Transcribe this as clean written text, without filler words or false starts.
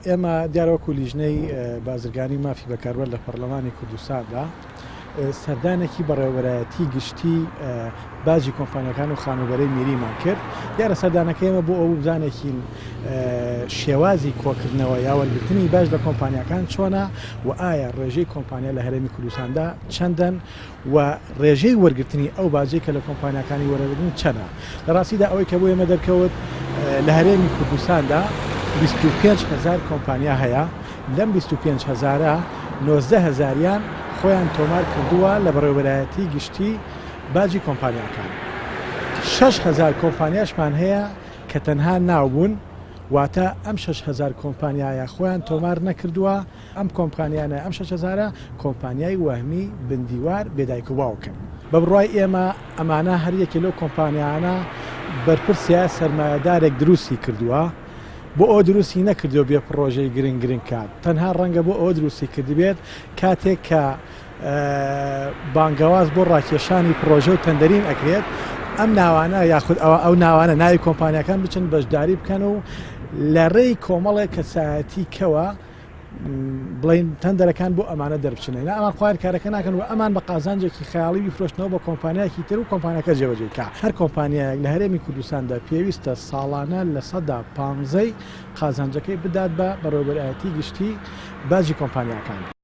ئێمە دیارە وەکو لیژنەی بازرگانی و مافی بەکاربەر لە پەرلەمانی کوردستاندا سەردانێکی بەڕێوەبەرایەتی گشتی باجی کۆمپانیەکان و خانووبەرەی میریمان کرد. دیارە سەردانەکەی ئێمە بۆ ئەوە بزانێکین شێوازی کۆکردنەوە یا وەرگرتنی باج لە کۆمپانیاکان چۆنە و ئایا ڕێژەی کۆمپانیا لە هەرێمی کوردستاندا چەندن و ڕێژەی وەرگرتنی ئەو باجەی کە لە کۆمپانیاکانی وەرەدەگرن چەنە؟ لە ڕاستیدا ئەوەی کە بۆ ئێمە دەرکەوت لە هەرێمی کوردستاندا 25 هەزار کۆمپانیا هەیە، لەم 25 هەزارە 19 هەزاریان خۆیان تۆمار کردووە لە بەڕێوەبەرایەتی گشتی باجی کۆمپانیاکان. 6 هەزار کۆمپانیاشمان هەیە کە تەنها ناو بوون، واتە ئەم 6 هەزار کۆمپانیایە خۆیان تۆمار نەکردووە، ئەم کۆمپانیانە، ئەم شەش هەزارە کۆمپانیای وەهمی بن دیوار بێ دایک و باوکن. بە بڕوای ئێمە ئەمانە هەر یەکێ لەو کۆمپانیانە بەرپرسە سەرمایەدارێک دروستی کردووە، بۆ ئەوە دروستی نەکردووە بێ پڕۆژەی گرنگ گرنگ کات، تەنها ڕەنگە بۆ ئەوە دروستی کردبێت کاتێک کە بانگەواز بۆ ڕاکێشانی پڕۆژە و تەندەرین ئەکرێت ئەم ناوانە یاخود ئەوە ئەو ناوانە ناوی کۆمپانیاکان بچن بەشداری بکەن و لە ڕێی کۆمەڵێک کەسایەتی کەوە بڵین تەندەرەکان بۆ ئەمانە دەربچنە نا ئەمان خۆیان کارەکە ناکەن و ئەمان بە قازانجێکی خەیاڵی بیفرۆشنەوە بە کۆمپانیایەکی تر و کۆمپانیاکە جێبەجێ کا. هەر کۆمپانیایەک لە هەرێمی کوردستاندا پێویستە ساڵانە لە پانزەی قازانجەکەی بدات بە بەڕێوەبەرایەتی گشتی باجی کۆمپانیاکان.